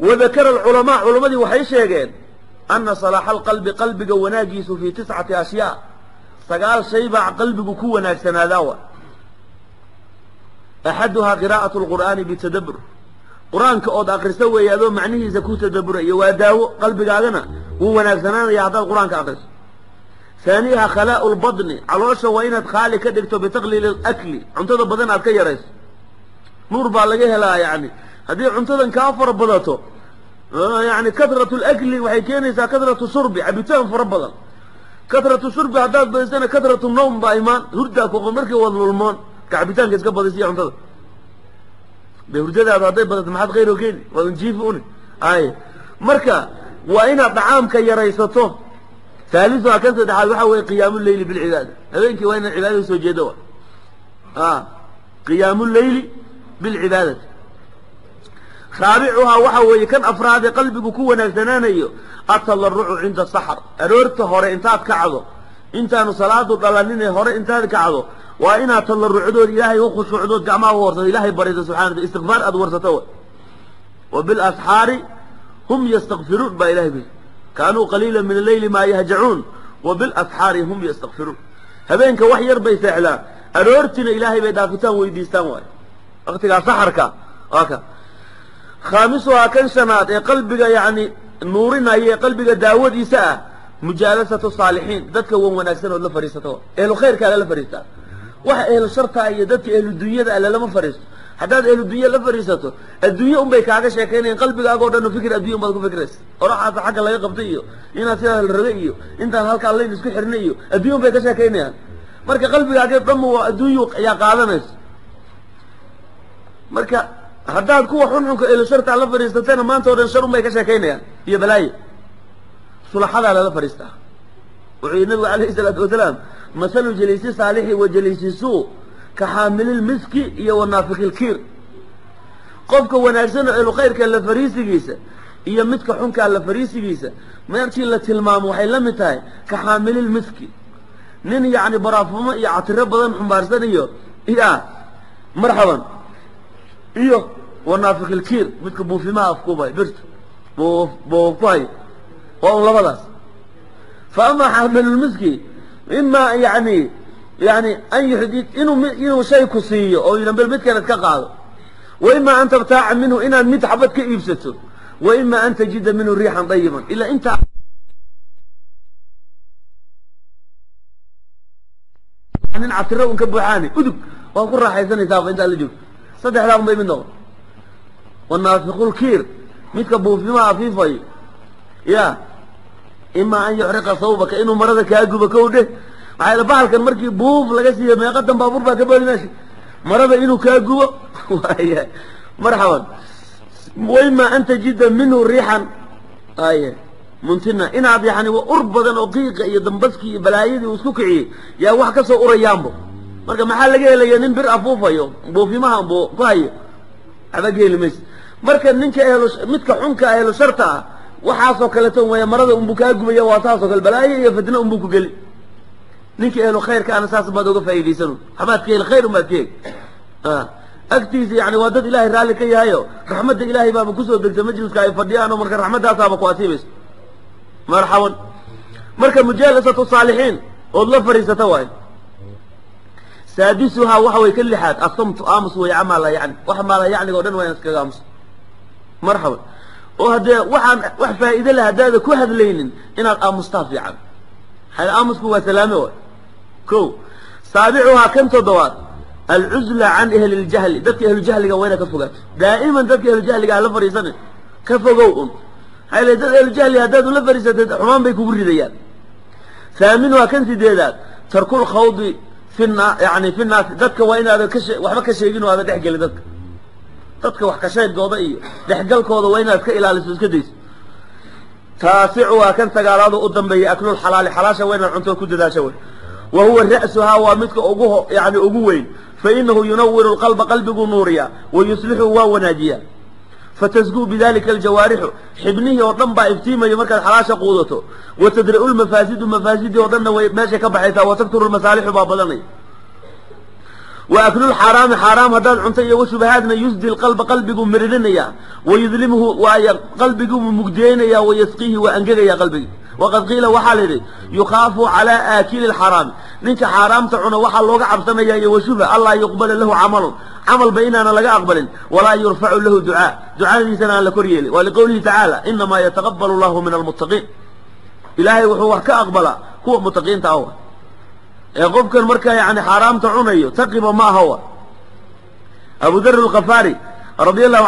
Wadakara alculamaa, culammadii waxay sheegeen ana salaaxa alqalbi, qalbiga wanaagiisu fii 9 ashyaa, 9 shay baa qalbigu ku wanaagsanaadaa. Wa axaduhaa qiraa'atu alqur'aani bitadabbur, qur-aanka ood akrisa weeye adoo macnihiisa ku tadabburayo, waa daawo, qalbigaagana wuu wanaagsanaanaya haddaad qur-aanka akriso. Haaniha khalaa'u lbadni, caloosha waa inaad khaali ka dhigto bitaqliili alakli, cuntada badan aad ka yarayso, nuur baa laga helaa. Yani haddii cuntadan kaa fara badato, yani katratu lakli waxay keenaysaa katratu shurbi, cabitaan fara badan. Katratu shurbi haddaad badisana katratu nawm baa imaan, hurdaa kuqo markii waad lulmoon. Ka cabitaanka iska badisiya cuntada de hurdadaadu hadday badato maxaad khayr oo keeni, waad unjiifi uni ay. Marka waa inaad dhacaamka yaraysato. Haalisuha, kan saddexaad waxaa weeye qiyaamu leyli bilcibaada, habeenkii waa inaad cibaadada soo jeedo wa qiyaamu leyli bilcibaadati. Raabicuhaa waxa weeye kan afraadee qalbigu ku wanaagsanaanayo atalarucu cinda saxar, aroorta hore intaad kacdo, intaanu salaadu dhalaninee hore intaad kacdo waa inaad talarucdood ilaahay u khushuucdood, gacmaha u horsato, ilaahay barido subxana, istikfaar aad warsato. Wa bilasxaari hum yastakfiruun baa ilahay ku yidhi, kaanuu qaliila min alleyli maa yahjacuun wa bilasxaari hum yastakfiruun. Habeenka wax yar bay seexdaan, aroortiina ilaahay bay dhaafitaan weydiistaan waayo waktigaa saxarka. Waa ka khaamisuhaa, kan shanaad ee qalbiga yani nuurinaya ee qalbiga daawadiisa ah mujaalasatu saalixiin, dadka wan wanaagsan ood la fadhiisato, ehlu khayrkaa lala fadhiistaa, waxa ehlu shartaa iyo dadka ehlu dunyada ah lalama fadhiisto. Haddaad ehlu dunya la fadhiisato adduunye un bay kaaga sheekaynayan, qalbigaagoo dhan fikir addunya un baad ku fikiraysa, oraxaasa xagga laga qabtay iyo inaad sidaas la rabay iyo intaan halkaa layn isku xirnay iyo addunya un bay ka sheekaynayaan. Marka qalbigaagee dhanma waa adduunyu ayaa qaadanaysa. Marka haddaad kuwa xunxunka ehlu shartaa la fadhiisatana maanta o dhan shar un bay ka sheekaynayaan iyo balaayo. Sulaxadaa lala fadhiistaa. Wuxuu yihi nabigu alayhi isalaatu wasalaam, masalu jaliisi saalixi wa jaliisi suu ka xaamililmiski iyo wa naafikilkiir. Qofka wanaagsan oo ehlu khayrka la fariisigiisa iyo midka xunkaa la fariisigiisa markii la tilmaamo waxay la mid tahay ka xaamililmiski, nin yacni baraafumo iyo catiro badan xumbaarsan iyo ya marxaban, iyo wa naafikilkiir, midka buufimaha afkuubay birta buuf buuf ku hayo, waa un labadaas. Fa ama xaamilulmiski ima yani an yuxdi inuu shay ku siiyo oo yidhan bel midkan iska qaado, wa ima an tabtaaca minhu, inaad mid xabad ka iibsato, wa ima an tajida minhu riixan dayiban ilaa intaa nin catiro un ka buuxaani udug waad ku raaxaysanaysaaba intaad la joogto. Saddexdaa un bay mid noqon. Wanaafiqulkiir, midka buufimaha afiifayo, ya ima an yuxriqa sawbaka, inuu marada kaa gubo kow dheh, maxaa yaele bahalkan markii buuf laga siiyo meeqadan baabuur baa ka boodi meesha, marada inuu kaa gubo waya marxaban. Wa ima an tajida minhu riixan ay muntina, inaad yani ur badan oo qiiqa iyo dambaskii iyo balaayadii uu isku kiciyey yaa wax ka soo urayaanbo. Marka maxaa laga helaya? Nin bir afuufayo buufimaha bu ku hayo waxba ka heli maysa. Marka ninka ehlu midka xunka ehlu sharta ah waxaasoo kaleeto waya, marada unbuu kaa gubaya, waa saasoo kale balaayo iyo fitno unbuu ku geli. Ninka ehlu khayrka ana saas baad oga faa'iidaysan, waxbaad ka heli, khayr unbaad ka heli agtiisa. Yani waa dad ilaahay raalli ka yahayo, raxmadda ilaahay baaba kusoo degta majliska ay fadhiyaan oo marka raxmaddaasaaba ku asiibayso marxaban. Marka mujaalasatu saalixiin ood la fadhiisata waayo. Saadisuhaa waxa way ka lixaad asamtu, aamus wey camaa laa yacni, wax maalaa yacniga o dhan waa in iskaga aamuso marxaban. Oo haddee waxaan wax faa'iide leh haddaada ku hadlaynin inaad aamustaa fiican, maxaa aamusku waa salaame waay. Ko saabicuhaa, kan toddobaad alcuzla can ehli ljahli, dadka ehlujahliga waa inaad ka fogaato daa'iman. Dadka ehlujahliga ha la fadhiisanin, ka fogow un, maxaa yeele dad ehlujahli haddaad ula fadhiisatid xumaan bay kugu ridayaan. Haaminuhaa, kan sideedaad tarkul khawdi fi na yani fi nnaasi, dadka waa inaadan kashe waxba ka sheegin oo aadan dhex gelin dadka. Dadka wax kasheegooda iyo dhexgalkooda waa inaad iska ilaaliso, iska dayso. Taasicu waa kan sagaalaadoo u dambeeya aklul xalaali, xalaasha waa inaad cunto ku dadaasha wey, wa huwa ra'suhaa, waa midka ugu yani ugu weyn. Fa inahu yunawiru lqalba, qalbiguu nuuriyaa, wa yuslixu, waa wanaajiyaa, fatasguu bidalika aljawaarixu, xibnihii oo dhan baa iftiimaya markaad xalaasha quudato, wa tadra'u lmafaasidu, mafaasidii oo dhanna way meeshay ka baxaysaa, wa takturu lmasaalixu baa badanaya. Wa aklulxaaraami xaaraam haddaad cunto iyo washubahaadna yusdi lqalba qalbiguu miridinaya, wayudlimhu waay qalbiguu mugdiyeynaya, wayasqiihi waa angegaya qalbigi. Waqad qiila waxaa la yidhi yukhaafu calaa aakili lxaraami, ninka xaaraamta cuna waxaa looga cabsanaya iyo washubha allaa yuqbala lahu camalun, camalba inaana laga aqbalin, walaa yurfacu lahu ducaa, ducadiisana aan la kor yeelin. Waa liqowlihi tacaala inamaa yataqabalu llahu min almuttaqiin, ilaahay wuxuu wax ka aqbalaa kuwa mutaqiinta ah. Ee qofkan marka yani xaaraamta cunayo taqiba ma aha. Wa Abu Dar alkhafaari radia allahu